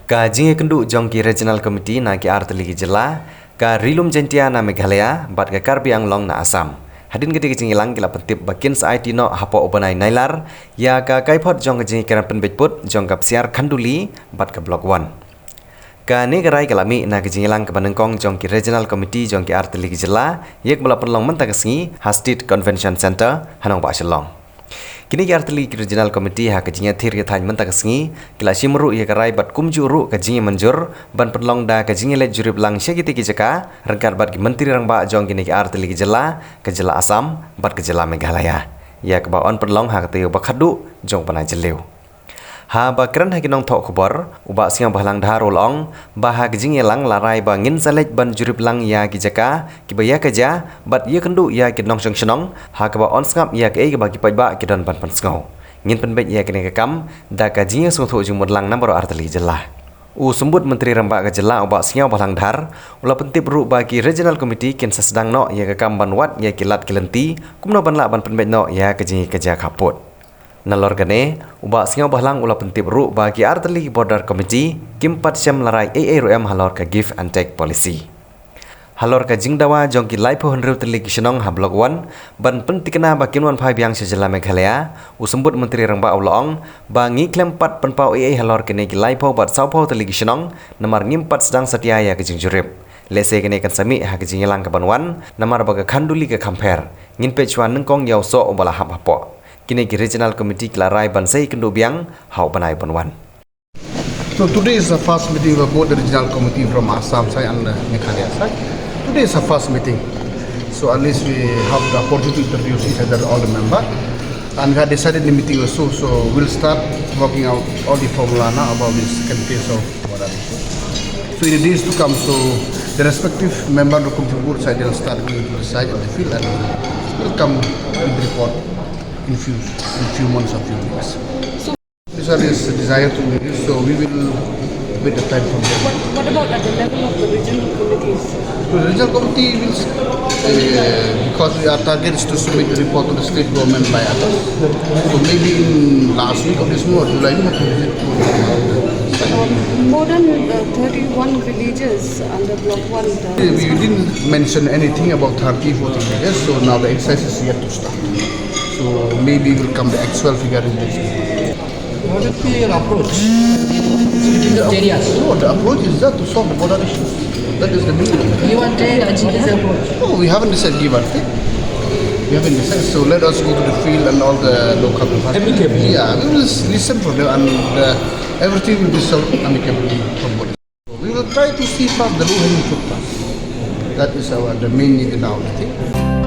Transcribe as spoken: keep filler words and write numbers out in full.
Ka jingïakynduh jong ki Regional Committee na ki artylli ki jylla, ka Ri-lum Jaiñtia na Meghalaya bad ka Karbi Anglong na Assam. Hadien katei ka jingïalang ki la pyntip ba kin sa aiti noh hapoh u bnai Nailar ïa ka kaiphod jong ka jingïakren pynbeit pud jong ka Psiar Khanduli bad ka Block One. Kane ka rai ka la mih na ka jingïalang kaba nyngkong jong ki Regional Committee jong ki artylli ki jylla ïa kaba la pynlong mynta ka sngi ha State Convention Centre ha nongbah Shillong. Kine ki artylli ki Regional Committee ha ka jingïathir ïathain mynta ka sngi ki la shim ruh ïa ka rai bad kumjuh ruh ka jingïamynjur ban pynlong da ka jingïaleit jurip lang sha kitei ki jaka ryngkat bad ki Myntri Rangbah jong kine ki artylli ki jylla, ka jylla Assam bad ka jylla Meghalaya, ïa kaba yn pynlong ha ka taïew ba khatduh jong u bnai Jylliew. Haba kren ha ki nongthoh khubor, u Bah Sniawbhalang Dhar u la ong ba ha ka jingïalang la rai ba ngin sa leit ban jurip lang ïa ki jaka kiba ïa ka jia bad ïakynduh ïa ki nongshong shnong ha kaba yn sngap ïa kaei kaba ki paidbah ki don ban pynsngew. Ngin pynbeit ïa kane ka kam da ka jingïasngewthuh jingmut lang na baroh artylli ki jylla. U Symbud Myntri Rangbah ka jylla u Bah Sniawbhalang Dhar u la pyntip ruh ba ki Regional Committee kin sa sdang noh ïa ka kam ban wad ïa ki lad ki lynti kumno ban lah ban pynbeit noh ïa ka jingïakajia khappud. Nalor kane, u Bah Sniawbhalang u la pyntip ruh ba ki artylli ki Border Committee kim pat shym la rai ei ei ruh em halor ka Give and Take Policy. Halor ka jingdawa jong ki laiphew hynriew tylli ki shnong ha Block One ban pynthikna ba kin wan phai biang sha jylla Meghalaya, u Symbud Myntri Rangbah u la ong ba ngi khlem pat pynpaw ei ei halor kine ki laiphew bad sawphew tylli ki shnong namar ngim pat sdang satia ïa ka jingjurip. Lehse kane kan sa mih ha ka jingïalang kaban wan namar ba ka Khanduli ka kham pher. Ngin peit shuwa nyngkong ïa u soh uba la hap hapoh. Kine ki Regional Committee ki la rai ban sa ïakynduh biang ha u bnai ban wan. So today is the first meeting of both the Regional Committee from Assam side and the Meghalaya side. Today is the first meeting. So at least we have the opportunity to introduce each other, all the member. And we had decided the meeting also, so we'll start working out all the formula now about this second phase of border issue. So in the days to come, so the respective member of the Kumchungpur side, they'll start going to the site in the field and will come with report in few, in few months or few weeks. So this one is desire to meet, so we will wait the time from them. What, what about at the level of the regional committees? The regional committee will, uh, because we are targeted to submit the report to the state government by August. So maybe in last week of this month, July, we have to visit. Um, more than, uh, thirty-one villages under Block One. We didn't mention anything about thirty, forty villages, so now the exercise is yet to start. So maybe will come the actual figure in this. What is your approach? Specific areas. No, the approach is just to solve the border issues. That is the main. You want to achieve this approach? No, we haven't decided give and take. We haven't decided. So let us go to the field and all the local. Amicably. Yeah, we will s-, listen for them and, uh, everything will be solved amicably from what is. We will try to see first the low hanging fruit first. That is our, the main need now, I think.